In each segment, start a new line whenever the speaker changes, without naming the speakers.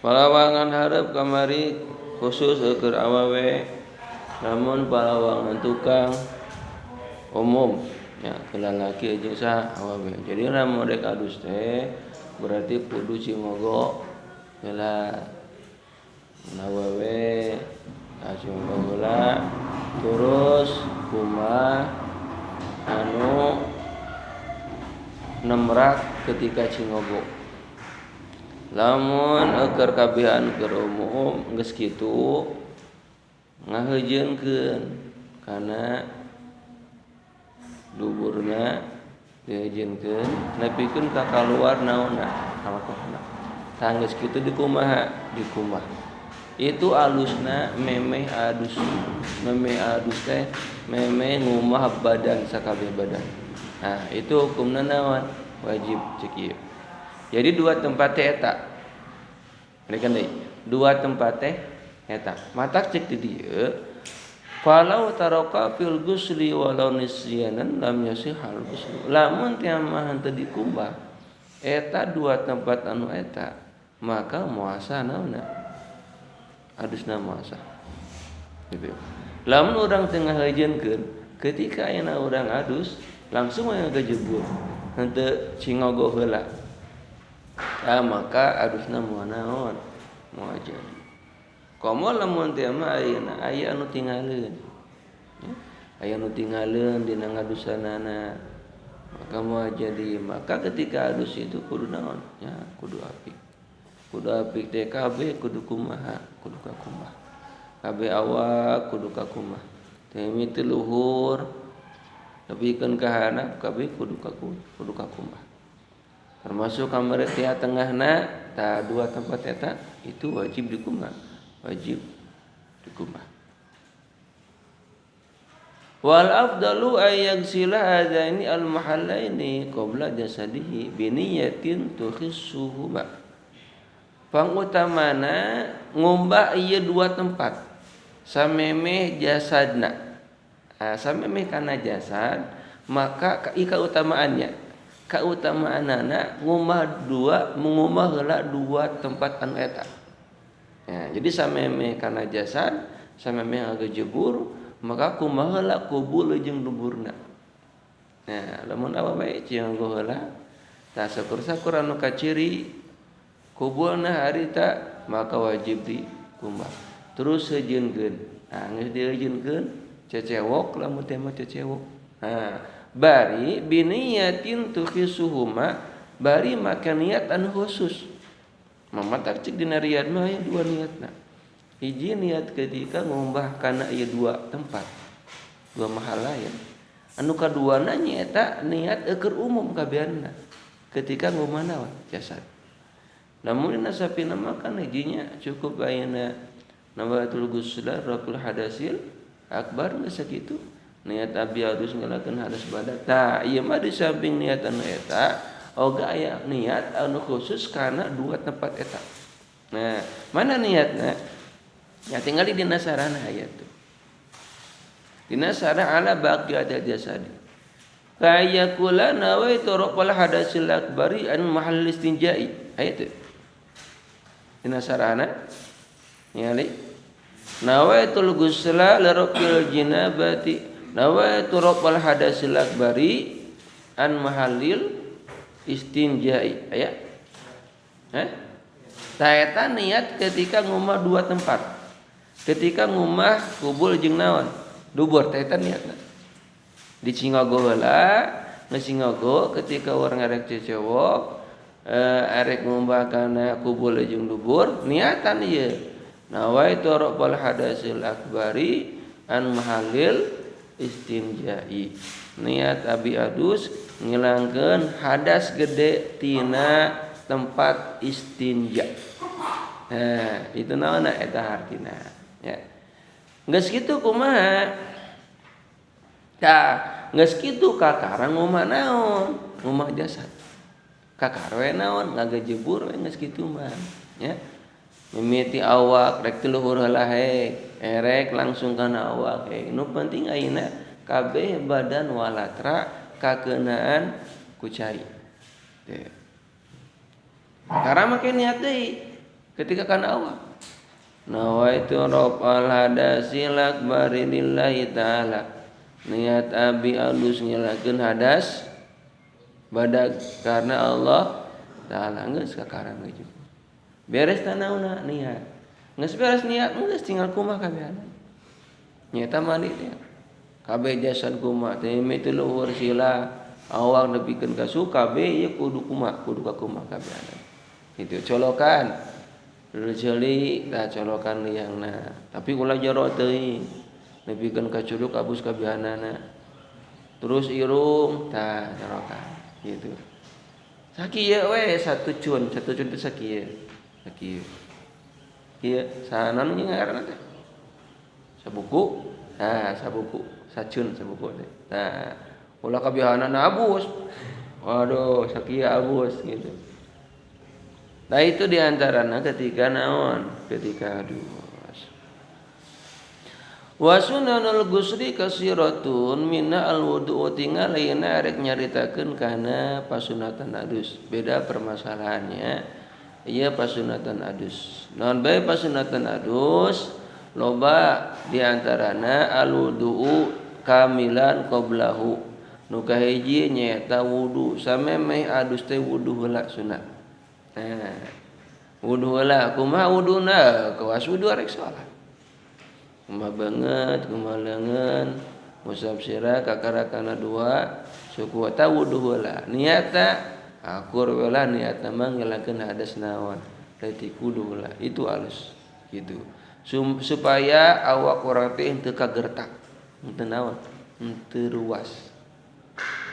Palawangan hareup kamari khusus keur awewe, namun palawangan tukang umum ya ke lalaki jeung saha awewe. Jadi lamun rek adus teh berarti kudu cingogo heula. Awewe cingogo heula terus kumaha anu nemrak ketika cingogo. Lamun keur kabehan keur umum geus kitu ngaheujeunkeun kana duburna diheujeunkeun nepikeun ka kaluar naonna kalakohna. Tah geus kitu dikumaha? Dikumbah. Itu alusna memeh adus. Memeh adus teh memeh ngumah badan sakabeh badan. Nah, itu hukumna naon? Wajib cek ieu. Jadi dua tempat teh eta. Mereka deui. Dua tempat teh eta. Matak cek di dieu falau taraka fil ghusli walau nisyanan lam yasihal ghuslu. Lamun teh mah henteu dikumbah eta dua tempat anu eta, maka muasa naonna? Adusna muasa. Gitu. Lamun urang teu ngaheujeunkeun, ketika ayeuna urang adus langsung we ngagejebur. Henteu cingogo heula. Ah, maka adusna moal naon? Moal jadi. Komo lamun teh mah ayeuna aya anu tingaleun. Ya, aya anu tingaleun dina ngadusanana. Maka moal jadi. Maka ketika adus itu kudu naon? Ya, kudu apik. Kudu apik teh kabeh kudu kumaha? Kudu kakumbah. Kabeh awak kudu kakumbah. Teh mimiti luhur nepikeun ka handap kabeh kudu kudu kakumbah. Termasuk kamar tia tengahna ta dua tempat eta itu wajib dikumbah, wajib dikumbah. Wal afdalu ay yaghsila hadaini al mahallaini qabla jasadihi bi niyatin tukhissuhuma. Pangutamana ngumbah ieu dua tempat samemeh jasadna. Nah, samemeh kana jasad maka kautamaannya kautamaanana ngumah dua mengumah heula dua tempat anu eta. Ya, jadi samemeh kana jasad samemeh ngagejebur maka kumaha heula kubul jeung duburna. Nah, lamun awewe cingogo heula tah sakur-sakur anu kaciri kubulna harita maka wajib dikumbah. Terus heujeunkeun. Nah, geus diheujeunkeun cecewok lamun teh mah cecewok. Nah, bari biniyatin tukhisuhuma bari maka niat anu khusus. Mamatak cek dina riad mah aya dua niatna. Hiji niat ketika ngumbah kana ieu dua tempat, dua mahala ya. Anu kaduana nyaeta niat eukeun umum kabehanna ketika ngumbah naon jasad. Namun dina sapina mah kan hijinya cukup ayeuna nawatul ghusla raful hadasil akbar geus sakitu. Niat abi harus ngelakeun hadas badan. Tah ieu mah di samping niat anu eta oge aya niat anu khusus kana dua tempat eta. Nah, mana niatna? Ya tinggal di dina sarana aya tuh. Dina sarana ala baqiyat jasadi. Kaya kula nawaitu rafal hadasil akbari an mahall istinja'i. Aya tuh. Dina sarana ningali nawaitul ghusla li rafil jinabati nawaitu rafal hadasil akbari an mahallil istinja'i. Aya? Hah? Tah eta niat ketika ngumah dua tempat. Ketika ngumah kubul jeung naon? Dubur tah eta niatna. Di cingogo heula, geus cingogo ketika urang arek cecewok, arek ngumbah kana kubul jeung dubur, niatan ieu. Nawaitu rafal hadasil akbari an mahallil istinja'i. Niat abi adus ngilangkeun hadas gede tina tempat istinja. Nah, itu naonna eta hartina ya. Geus kitu kumaha? Tah, geus kitu kakara ngumah naon? Ngumah jasad. Kakara we naon? Ngagejebur we geus kitu mah ya. Mimiti awak rek ti luhur heula he, erek langsung kana awak he. Nu penting ayeuna kabeh badan walatra kakeunaan ku cai. Teh. Kakara make niat deui. Ketika kana awak nawaitu raf'al hadasil akbari lillahi ta'ala. Niat abi alus ngilakeun hadas badag karena Allah ta'ala geus kakarang geus. Beres tanauna niat. Geus beres niat geus tinggal kumaha kabehana. Nyata mandi teh. Kabeh jasad kumaha teh mimiti luhur sila awak nepikeun ka suku kabeh ieu kudu kumaha kudu ka kumaha kabehana. Kitu colokan. Ceuli tah colokan liangna. Tapi ulah jero teuing. Nepikeun ka curug abus kabehanana. Terus irung tah colokan gitu. Sakieu we satu cun teh sakieu. Sakieu. Ieu sahanan ngaranna teh. Sabuku. Nah, sabuku, sacun sabuku teh. Nah, ulah kabehanana abus. Waduh, sakieu abus gitu. Nah, itu diantarana ketika naon? Ketika adus. Wa sunanul ghusli kasiratun minna al wudu'u tinggal ayeuna arek nyaritakeun kana pasunatan adus. Beda permasalahannya. Ieu pasunatan adus. Naon bae pasunatan adus? Loba diantarana al wudu'u kamilan qablahu. Nu kahiji nyaeta wudu samemeh adus teh wudu heula sunat. Nah, wudu heula kumaha wuduna? Kawas wudu arek salat. Kumaha banget, kumaha leungeun, musab sirah kakara kana dua, suku eta wudu heula. Niatna akur heula niatna mah ngilangkeun hadas naon. Leutik wudu heula, itu alus gitu. Supaya awak urang teh henteu kagertak, henteu naon, henteu ruas.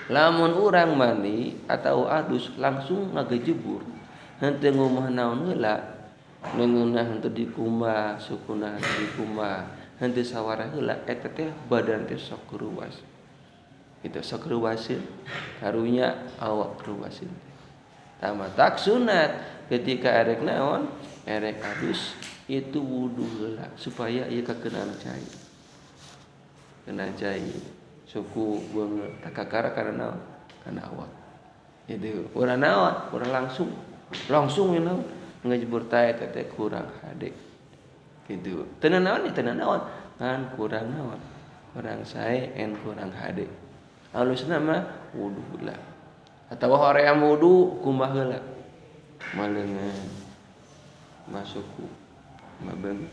Lamun urang mandi atau adus langsung ngagejebur, henteu ngumah naon heula, leungeunna henteu dikumbah, sukuna henteu dikumbah, henteu sawara heula eta teh badan teh sok ruas. Itu sok ruaseun, karunya awak ruaseun teh. Tah matak sunat ketika erek naon, erek adus itu wudu heula supaya ieu kakeunaan cai. Keunaan cai suku beungeut takakara kana naon? Kana awak. Itu urang naon? Urang langsung langsung we naon? Ngejebur tae teh kurang hade. Gitu. Teu naon teu naon? Ngan kurang naon? Kurang sae en kurang hade. Alusna mah wudu heula. Atawa hoream wudu kumbah heula. Maleungeun masuku mabeng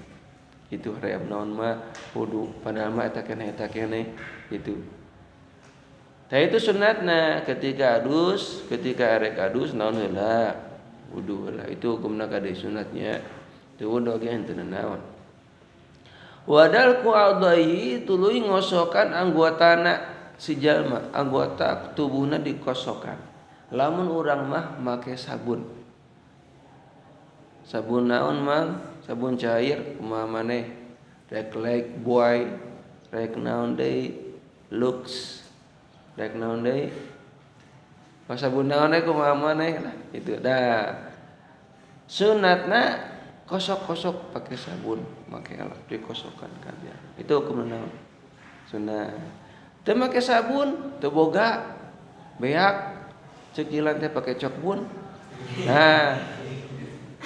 itu hoream naon mah wudu padahal mah eta keneh gitu. Tah itu sunatna ketika adus, ketika arek adus naon heula? Wudu heula. Itu hukumna kade sunatnya. Teu wudu ge henteu naon. Wadal ku adai tuluy ngosokan anggotana si jalma, anggota tubuhna dikosokan. Lamun urang mah make sabun. Sabun naon mang? Sabun cair kumaha maneh? Rek like boy, rek naon deui? Lux. Rek naon deui? Sabun naon deui kumaha maneh lah itu. Dah. Sunatna kosok-kosok pakai sabun, make alat dikosokan kabeh. Itu hukumna naon? Sunat. Teu make sabun, teu boga, beak, cekilan teh pakai cokbun. Nah,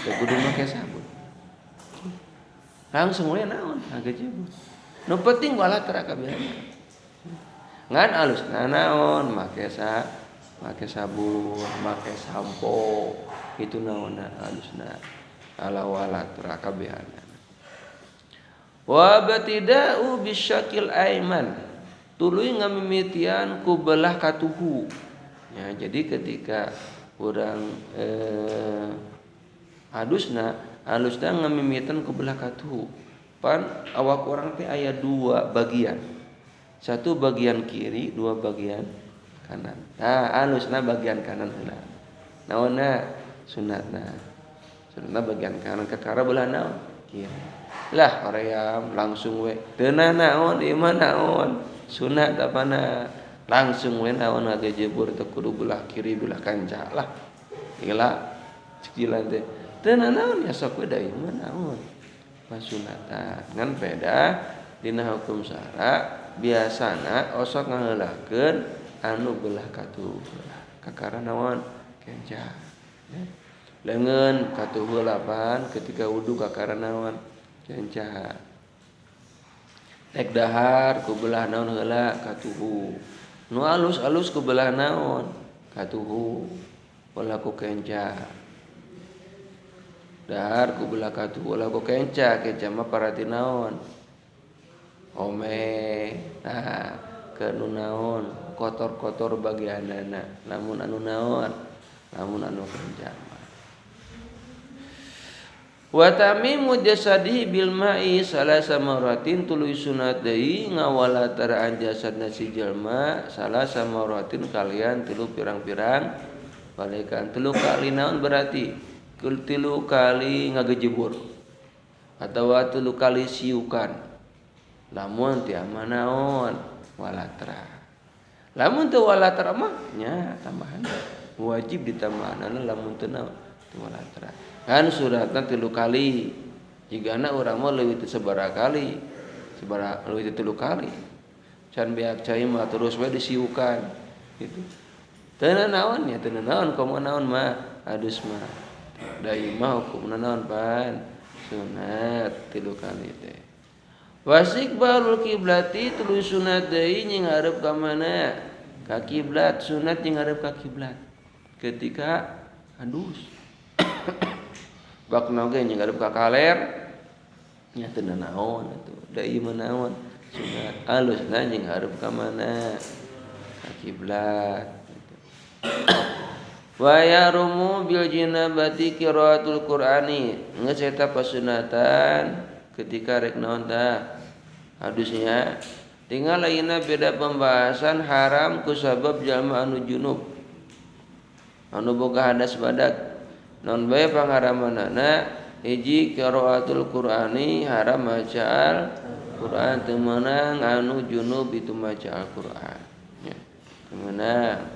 teu kudu make sabun. Langsung we naon, ngagejebur. Nu penting walatra kabeh. Ngan alusna naon, make sabun, make sampo, itu naonna alusna. Ala walatra kabehana. Wa batida'u bisyakil aiman. Tuluy ngamimitian ku belah katuhu. Ya, jadi ketika urang adusna, alusna ngamimitan ku belah katuhu. Pan awak urang teh aya dua bagian. Satu bagian kiri, dua bagian kanan. Nah, alusna bagian kanan heula. Naonna sunatna. Sunatna bagian kanan kakara belah naon? Kiri. Lah hoream langsung we. Teu naon ieu mah naon? Sunat apana langsung we naon ngagejebur teu kudu belah kiri belah kanca lah. Gila cekilan teh. Teu naon ya sok we da ieu mah naon. Pasunatan ngan beda dina hukum syara biasana osok ngaheulakeun anu belah katuh kakara naon kenca. Leungeun katuhu lapan ketika wudu kakara naon kenca. Rek dahar ku belah naon heula katuhu. Nu alus-alus ku belah naon katuhu. Ulah ku kenca. Dahar ku belah katuhu ulah ku kenca, kenca mah parati naon. Ome. Nah, ke nu naon kotor-kotor bagianana. Lamun anu naon, lamun anu kenca. Wa tamimu jasadihi bil ma'i salasa maratin tuluy sunat deui ngawalataraan jasadna si jalma salasa maratin kalian tilu pirang-pirang balikan tilu kali naon berarti tilu kali ngagejebur atawa tilu kali siukan lamun teu naon walatra lamun teu walatra mah nya tambahan wajib ditambahanana lamun teu naon walatra kan suratna tilu kali jigana urang mah leuwih teu sabaraha kali sabaraha leuwih teu tilu kali can beak cai mah terus we disiukan gitu teu naon nya teu naon komo naon mah adus mah da ieu mah hukumna naon pan sunat tilu kali teh wasikbalul kiblati tuluy sunat deui nying hareup ka mana ka kiblat sunat nying hareup ka kiblat ketika adus bakna oge nya ngadep ka kaler nya teu naon atuh da ieu mah naon sunat alusna jeung hareup ka mana ka kiblat wa yarumu bil jinabati qiraatul qur'ani geus eta pasunatan ketika rek naon tah hadisnya tinggal lainna beda pembahasan haram ku sabab jalma anu junub anu boga hadas badag non bae pangharamanana hiji qiraatul qur'ani haram maca Al-Qur'an teu meunang anu junub itu maca Al-Qur'an nya teu meunang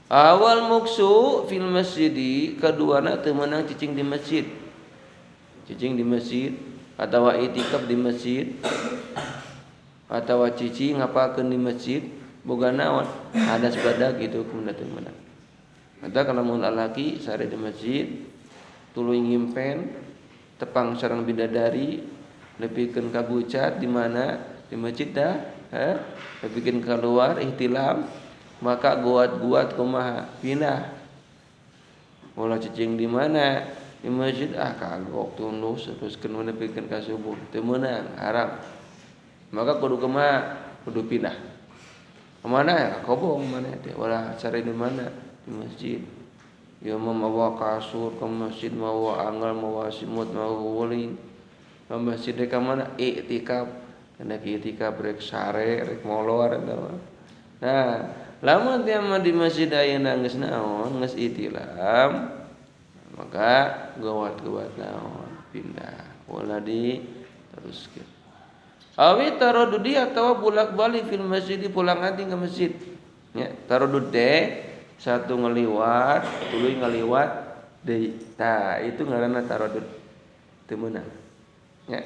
awal muksu fil masjidi kaduana teu meunang cicing di masjid atawa itikaf di masjid atawa cicing ngapalkeun di masjid boga naon hadas badag itu hukumna teu meunang. Maka kalau mun lalaki sare di masjid tuluy ngimpen tepang sareng bidadari nepikeun ka bucat di mana di masjid dah nepikeun keluar ihtilam maka guat-guat kumaha pindah ulah cicing di mana di masjid ah kagok tundus teruskeun nepikeun ka subuh teu meunang haram maka kudu kumaha kudu pindah ka mana ya kobong mana teh ulah sare di mana di masjid ya mawa kasur ke masjid mawa angel mawa simut mawa guling ke masjid ka mana iktikaf kana iktikaf rek sare rek molor eta mah. Nah lamun teh mah di masjid ayeuna geus naon geus itilam maka gawat-gawat naon pindah ulah di teruskeun awi taradudi atawa bolak-balik fil masjid pulang anting ke masjid nya taradud teh satu ngeliwat, tuluy ngeliwat deui. Tah, itu ngaranna taradud. Teu meunang. Nya.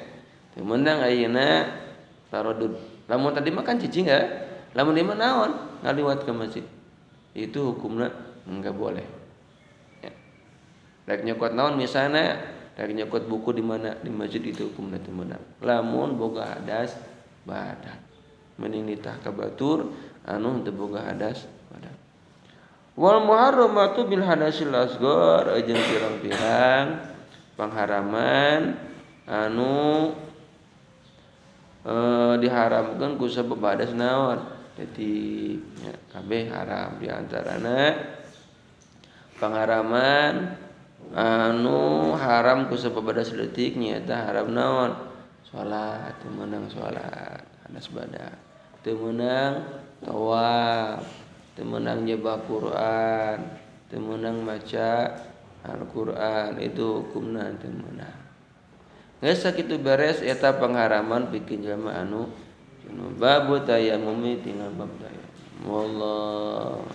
Teu meunang ayeuna taradud. Lamun tadi mah kan cicing ya. Lamun ieu mah naon? Ngaliwat ke masjid. Itu hukumna enggak boleh. Ya. Rek nyokot naon misalna, rek nyokot buku di mana? Di masjid itu hukumna teu meunang. Lamun boga hadas badag. Mending nitah ka batur anu teu boga hadas badag. Wal muharramatu bil hadasil asghar jeung pirang-pirang pangharaman anu diharamkeun ku sabab hadas naon leutik nya kabeh haram di antarana pangharaman anu haram ku sabab hadas leutik nyaeta haram naon salat teu meunang salat hadas badag teu meunang tawaf teu meunang nyebah Quran, teu meunang maca Al-Quran, itu hukumna teu meunang. Geus sakitu beres eta pangharaman pikeun jalma anu junub. Bab tayammum tinggal bab tayammum. Wallahu